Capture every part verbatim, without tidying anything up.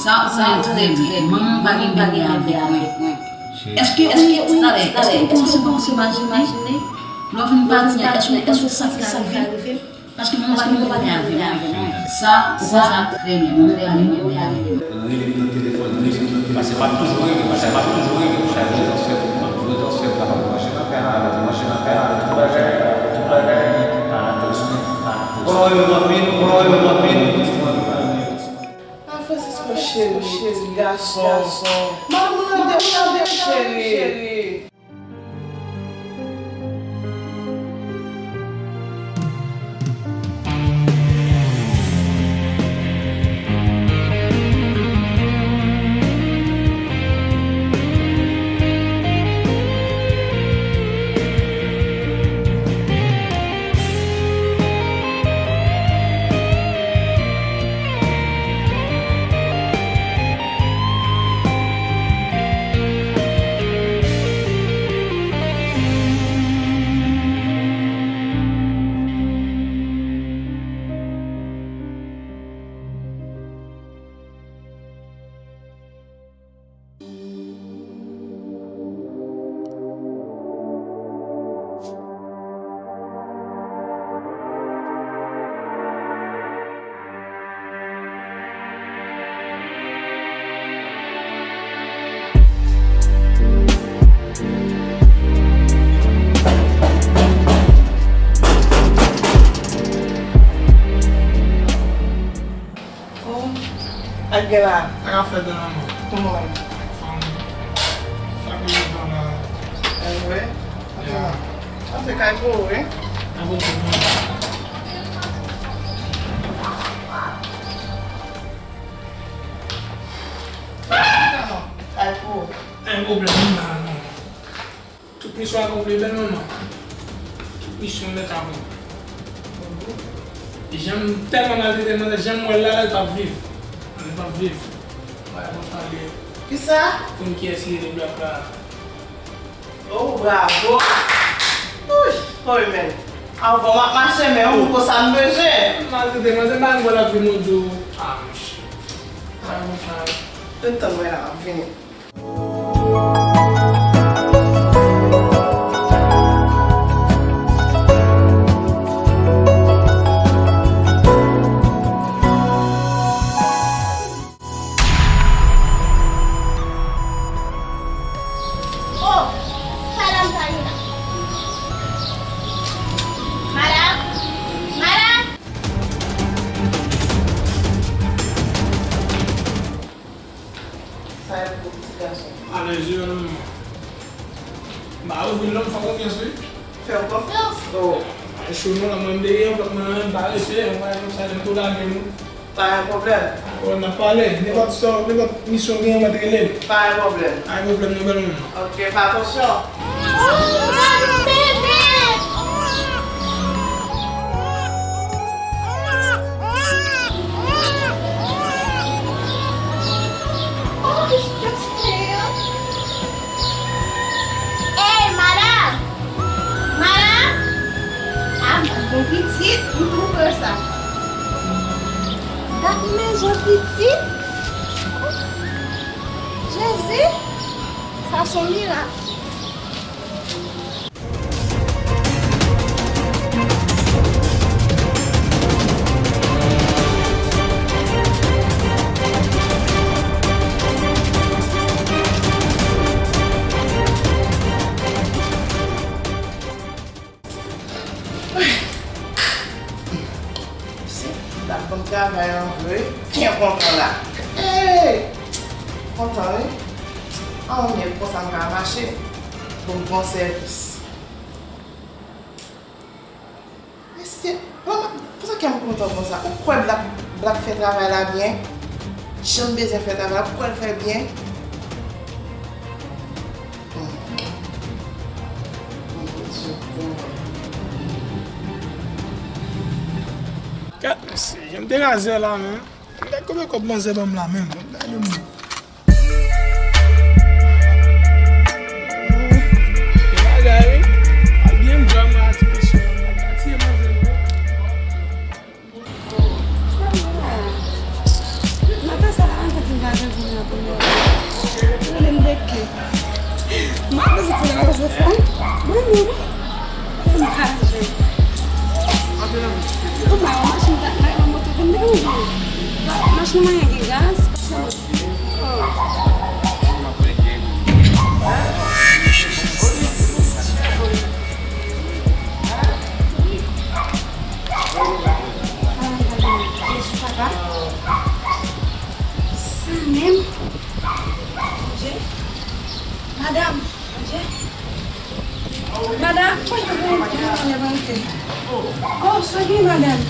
Sa ou konnen trè byen, manman w pa gen bèbè avèk mwen. Èske ou, tande, èske ou panse w imajine? Lè w fin pati a, èske ou panse sa k ka rive? Paske manman pa gen pwoblèm avè mwen. Sa, ou konn sa trè byen, manman pa gen pwoblèm avè mwen. Rele m nan telefòn, rele m nan telefòn. Paske m ap toujou rele, paske m ap toujou rele. Chak jou transfè pou mwen, jou transfè pou mwen, manje nan kay la, manje nan kay la, tout bagay, tout bagay, pa atò sou mwen, pa atò sou mwen. Bon, rele m anpil, bon, rele m anpil. Ah, Francisco, cheri, cheri, gason. Mamoun nan desann, cheri. Oh, ak gen la. Sa k ap fèt, manman? Kòman w ye? Anfòm wi. Sa k ap fèt, manman? Anmwey. Ya. Sa se kay pou ou, wi. Kay pou ou, manman. Kay pou ou. Pa gen pwoblèm, manman. Tout misyon akonpli, bèl manman. Tout misyon nèt akonpli. Jan m tèlman maltrete manzè, jan m wè l la, l p ap viv. L p ap viv. Bagay konsa l ye. Kisa? Konn kiyès li rele blòk la. Oh, bravo! Wouy! Toy men. Anvan m ap mache, men yon konsa m bezwen. Maltrete manzè, m pa menm wè l ap vin, mwen di w. Ah, monchè. Bagay konsa. Tout tan m wè l ap vini. Oh, sa dam sa ye la? Madanm? Madanm? Sa e pou ti gason. Alèz wi, manman. M pa ouvri l non, m fè konfyans wi. Fè w konfyans? Oh. E cho non, la mwen m deye, fòk mwen menm pa rete, yon bagay konsa, lè m tou lage nou. Pa gen pwoblèm. Bon, n ap pale, nenpòt sa, nenpòt misyon gen, mwen t rele l. Pa gen pwoblèm. Pa gen pwoblèm non, bèl manman. Ok, fè atansyon. Oh, gade yon bebe! Oh, it's just here. Ey, madanm! Madanm! Ah, m gon pitit, m twouve sa. Gad mezon pitit! Jezi! Sa se yon mirak. Se, l ap ban m travay an vre, byen kontan la. Hey! Kontan wi. Anmyè konsa m ka mache. Bon, bon sèvis. Mesye, manman, poukisa kè m kontan konsa? Ou kwè Black, Black fè travay la byen? Jan m bezwen fè travay la, ou kwè l fè byen? Hmm. Gad mesye, jan m te razè la menm. Gad konbyen kòb manzè ban m la menm. Gade moun. Gen bagay wi. Al byen djòl mwen a ti mesye. Al tiye manzè wi. Nata sa la, an kontinye gade. M ap vin soti nan rezo fò. Mwen menm. Mwen pa jan. Kouman yon machin ta nan yon moto vin deranje. Machin mwen gen gaz. Oh. Jezi papa. Sa menm. Bondye. Madanm. Bondye. Madanm. Oh, sa gen madanm.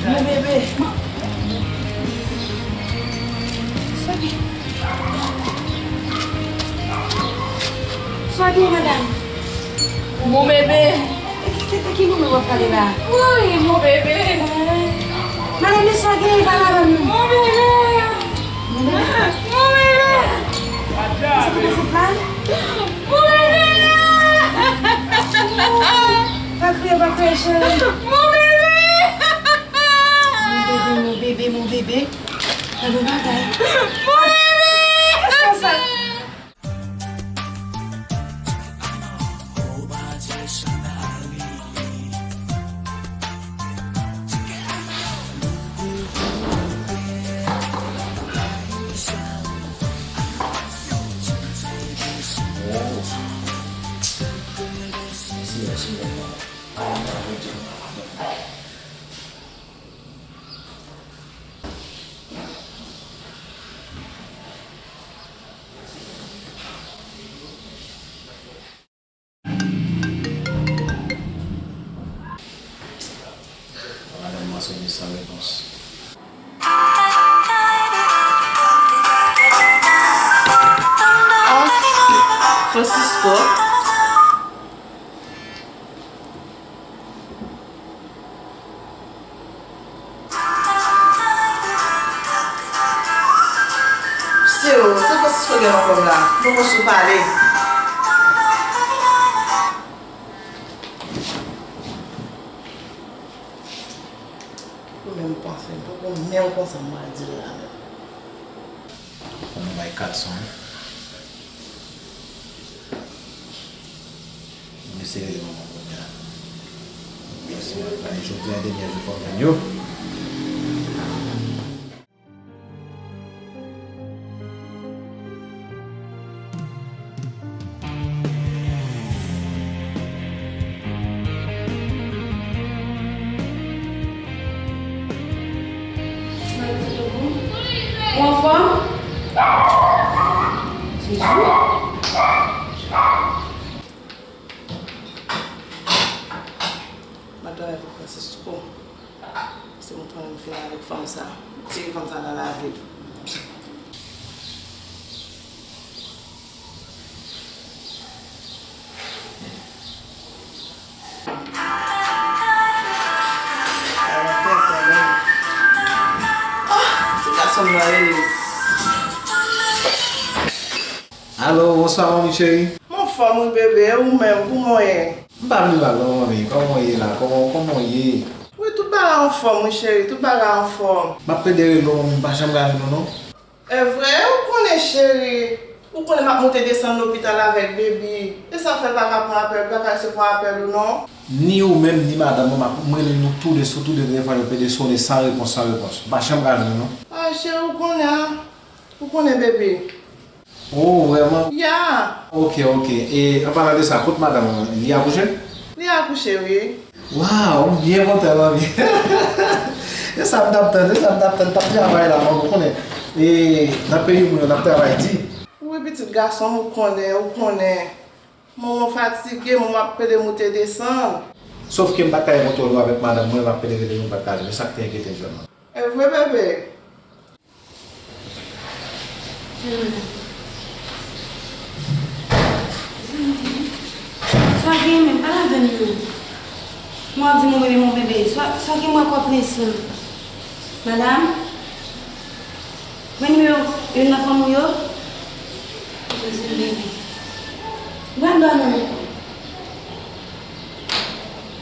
Mon bebe. Sa gen. Sa gen madanm. Mon bebe. Ki, ki, ki moun w ap pale la? Woy, mon bebe. Madanm, men sa gen, pa la menm. Mon bebe. Mon bebe. Mon bebe. Sa ki pase la? Mon bebe. Pa kriye, pa kriye, cheri. Mon bebe. Mon bebe, mon bebe, mon bebe. Gade yon bagay. Mon bebe. Sa, sa. Madanm mwen sonje san repons. Ah, Francisco. Se ou, se Francisco gen nan kò m la. Mwen poko sou pale. Ou menm panse, m poko menm konsa m pral di l la menm. Fò nou bay kat san. Mwen se rele manman kounye a. Mwen se mwen bay jodi a dènye jou fò m jwenn yo. Ou anfòm? Jezi. Madanm Francisco. Se mwen konnen m fin avèk fanm sa. Tire fanm sa nan lavi l. Ah, ti gason m nan rele. Alo, bonswa, manmi cheri. M anfòm wi, bebe, e ou menm, kouman w ye? M pa vle mal non, manmi. Kòman w ye la? Kòman, kòman w ye? Wi, tout bagay anfòm, wi, cheri. Tout bagay anfòm. M ap plede rele w, manmi, m pa janm ka jwenn ou, non. E vre, ou konnen, cheri. Ou konnen m ap monte desann lopital avèk baby. E sa fè l pa ka pran apèl, pa ka resevwa apèl ou, non. Ni ou menm, ni madanm ou, m ap, m rele nou toude, sou toude telefòn yo plede sone san repons, san repons. M pa janm ka jwenn ou, non. Ah, cheri, ou konnen, a. Ou konnen, baby. Oh, vrèman? Ya. Ok, ok. E, an palan de sa, kot madanm ou? Li akouche? Li akouche, wi. Waw, m byen kontan, manmi. E sa m t ap tann, e sa m t ap tann, t ap travay la, manmi, ou konnen. E, nan peyi moun yo, n ap travay di. Wi, pitit gason m, ou konnen, ou konnen. Manman fatige, manman ap pede moute desann. Sòf ke m pa t ka gen kontwòl ou avèk madanm mwen, m ap pede rele nou, m pa t ka jwenn. E sa k te enkyete m vrèman. E vre, bebe? Sa gen menm, pale avè m non. Mwen ap di mon bebe, mon bebe. Sa, sa gen mwen kò presan. Madanm? Mwen nimewo youn nan fanm ou yo? Jezi, bebe. Mwen ban nou.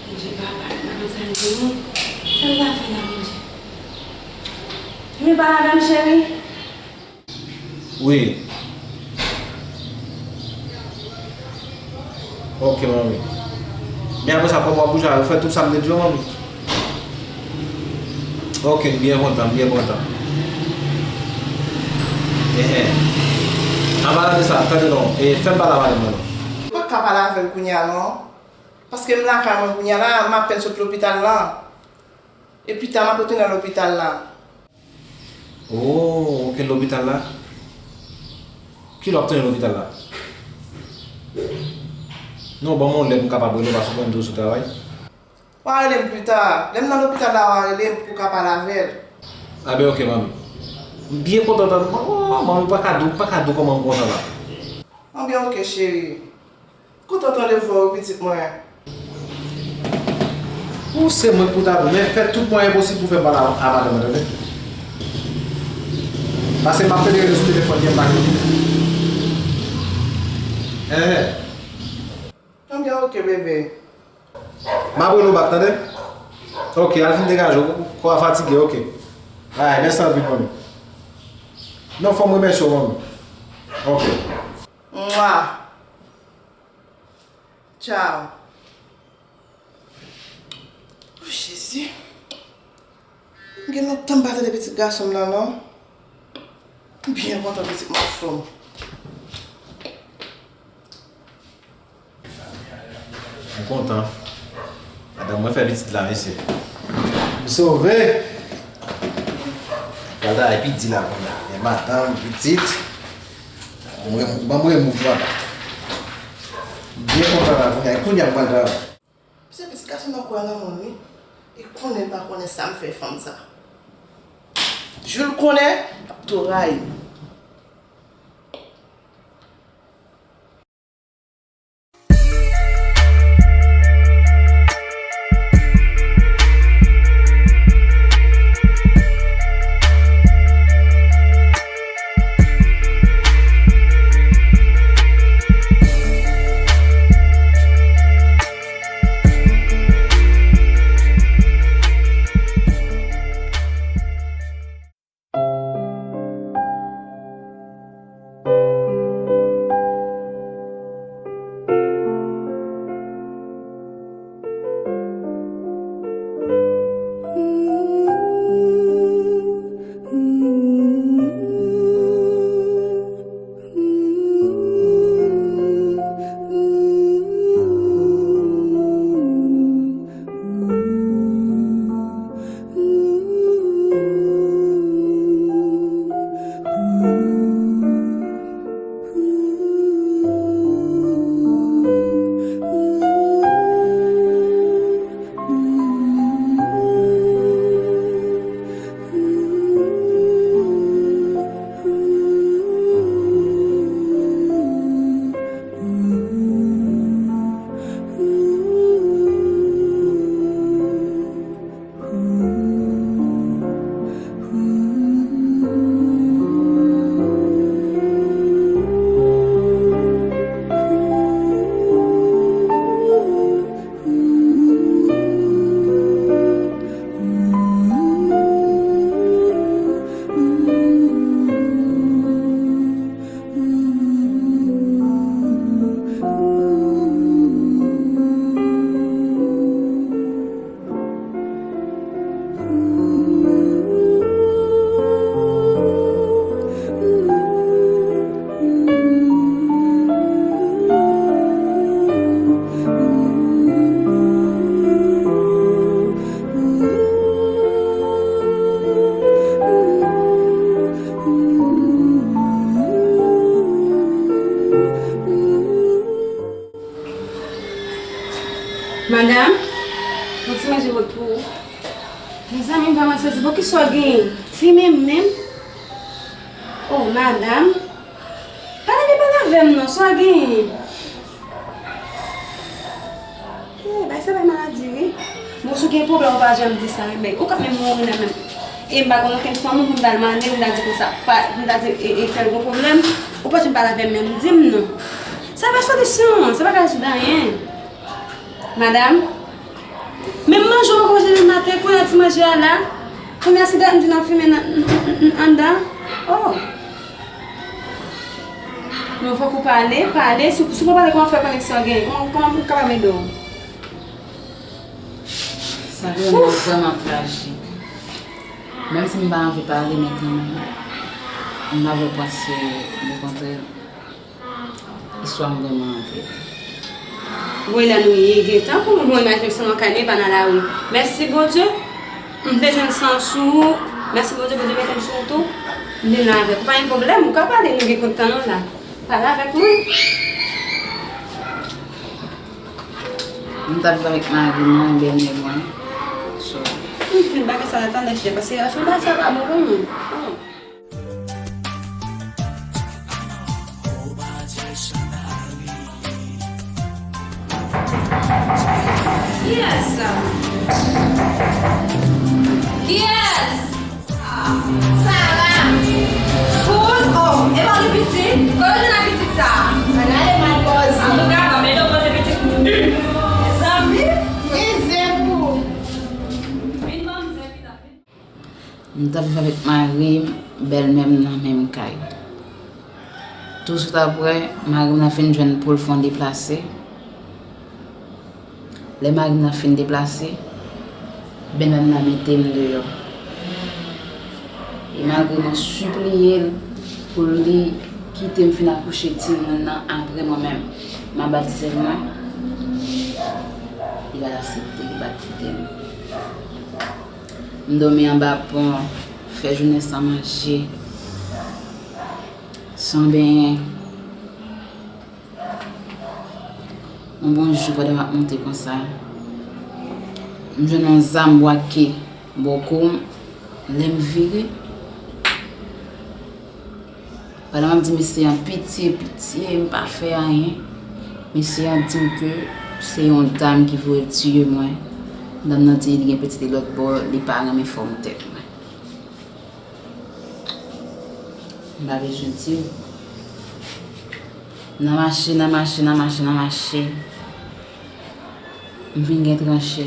Bondye papa, madanm sa l gen non. Sa l ta fè la, Bondye? Men pa madanm cheri. Wi. Ok, manmi. Men apre sa, kòman w ap bouje a? Ou fè tout sa m te di w, manmi? Ok, m byen kontan, m byen kontan. Enhen. An palan de sa, tande non, e, fè m pale a madanm mwen non. M pa ka pale avè l kounye a non. Paske m lakay mwen kounye a la, m apèn sot lopital la. E pita m ap retounen lopital la. Oh, ok, lopital la. Kilè w ap tounen lopital la? Non, ban m yon lè pou m kapab rele w paske w konnen m toujou sou travay. W a rele m pita. Lè m nan lopital la, w a rele m pou w ka pale avè l. A ben, ok, manmi. M byen kontan tann. Oh, manmi, ou pa ka di, ou pa ka di kòman m kontan la. Anben, ok, cheri. Kontan tande vwa w wi, pitit mwen. Ou se mwen pou ta di w, men fè tout mwayen posib pou fè m pale a, a madanm mwen, tande? Paske m ap tande rele sou telefòn, m pa gen. Enhen. Anben, ok, bebe. M ap rele w bak, tande? Ok, al fin degaje w, kò a fatige, ok. Ay, mèsi anpil, manmi. Non, fò m remèsye w, manmi. Ok. Mwa. Tchaw. O Jezi. M gen lontan m pa tande pitit gason m nan, non. M byen kontan pitit mwen anfòm. M kontan. Madanm mwen fè pitit la, mesye. M sove! Gade a, epi di la kounye a. Men madanm, pitit. Ban m remouv la. M byen kontan la kounye a. E kounye a m pral travay. Mesye, pitit gason nan kwè nan moun wi. E konnen l pa konnen sa m fè fanm sa. Jou l konnen, l ap tou rayi m. Madanm, yon ti manje vòt pou ou. Mezanmi, m vrèman sezi. Bon, kisa w genyen? Fimen m menm? Oh, madanm. Pa leve pale avè m non, sa w genyen? Eh, bay sa bay maladi, wi. Bon, si w gen pwoblèm, ou pa janm di sa, wi, men ou ka menm mouri nan menm. E m pa konn okenn fanm pou m ta al mande, pou m ta di konsa, pa, pou m ta di, e, e, tèl gon pwoblèm, ou pa janm pale avè m menm, di m non. Sa pa solisyon an, sa pa ka rezoud anyen. Madanm, menm manje w poko manje depi maten, kounye a ti manje a la, kounye a sigarèt m di n ap fimen nan, n, n, n, anndan. Oh! Non, fòk ou pale, pale. Si, si w pa pale, kòman w fè koneksyon gen? Kòman, kòman m kapab ede w? Sa vrèman, vrèman trajik. Menm si m pa anvi pale, men kanmenm, m pa vle panse lekontrè. Istwa m vrèman anvi. Woy, la nou ye, gentan pou mwen, imajine w se nan kay, nou pa nan lari. Mèsi Bondye, m te jwenn san sou ou. Mèsi Bondye, Bondye mete m sou ou tou. M vin la avèk ou, pa gen pwoblèm, ou ka pale, nou gen kont tan nou la. Pale avèk mwen. M t ap viv avèk mari mwen, bèlmè mwen. So. Fin bagay sa la, tande chè, paske fin bagay sa pa bon pou mwen. Kiyès sa? Kiyès? Sara! Kouz, oh, e pa ou ki pitit? Kote w jwenn ak pitit sa? Gade mal pòze. Antouka, ban m ede w poze pitit. Mezanmi, gen zen pou. Vin ban m zen pita, vin. M t ap viv avèk mari m, bèlmè m nan menm kay. Touswit apre, mari m nan fin jwenn pou l fè yon deplase. Lè mari m nan fin deplase, bèlmè m nan mete m deyò. E malgre mwen sipliye l pou li kite m fin akouche timoun nan apre mwen menm, m ap batize l mwen, li pa t aksepte, li pa t kite m. M dòmi anba pon, fè jounen san manje, san benyen. Yon bon jou, pandan m ap monte konsa, m jwenn yon zam bwake bò kou m. Lè m vire, pandan m ap di mesye a pitye, pitye, m pa fè anyen, mesye a di m ke se yon dam ki voye tiye mwen. Dam nan di li gen pitit li lòt bò, li pa renmen fòm tèt mwen. M pa bezwen di w. Nan mache, nan mache, nan mache, nan mache, m vin gen tranche.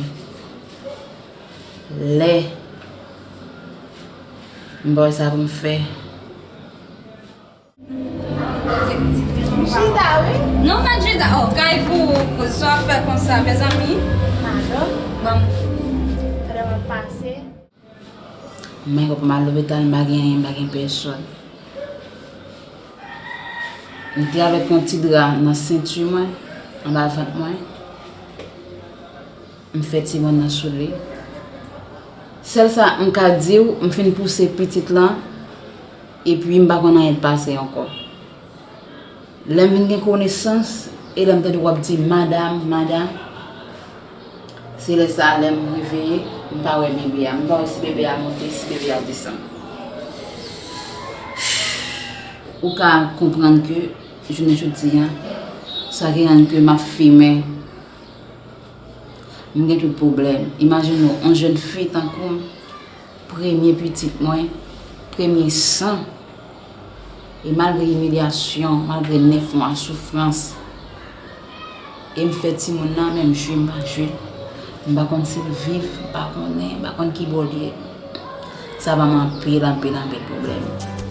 Lè m pa wè sa pou m fè. Non, pa chita, oh, kay pou, pou sa w ap fè konsa, mezanmi. Bon. Mwen, m al lopital, m pa gen anyen, m pa gen pèsòn. M te avèk yon ti dra nan senti mwen, anba vant mwen. M fè timoun nan sou li. Sèl sa m ka di w, m fin pouse pitit lan, epi m pa konn anyen k pase ankò. Lè m vin gen konesans, e lè m tande w ap di madanm, madanm, se lè sa a, lè m reveye, m pa wè bebe a. M pa wè si bebe a monte, si bebe a desann. Ou ka konprann ke jounen jodi a, sa ki rann ke m ap fimen, m gen tout pwoblèm. Imajine w, yon jèn fi tankou m, premye pitit mwen, premye san. E malgre imilyasyon, malgre nèf mwa soufrans, e m fè timoun nan, menm jwe m pa jwe l. M pa konn si l viv, m pa konnen, m pa konn ki bò l ye. Sa ban m anpil, anpil, anpil pwoblèm.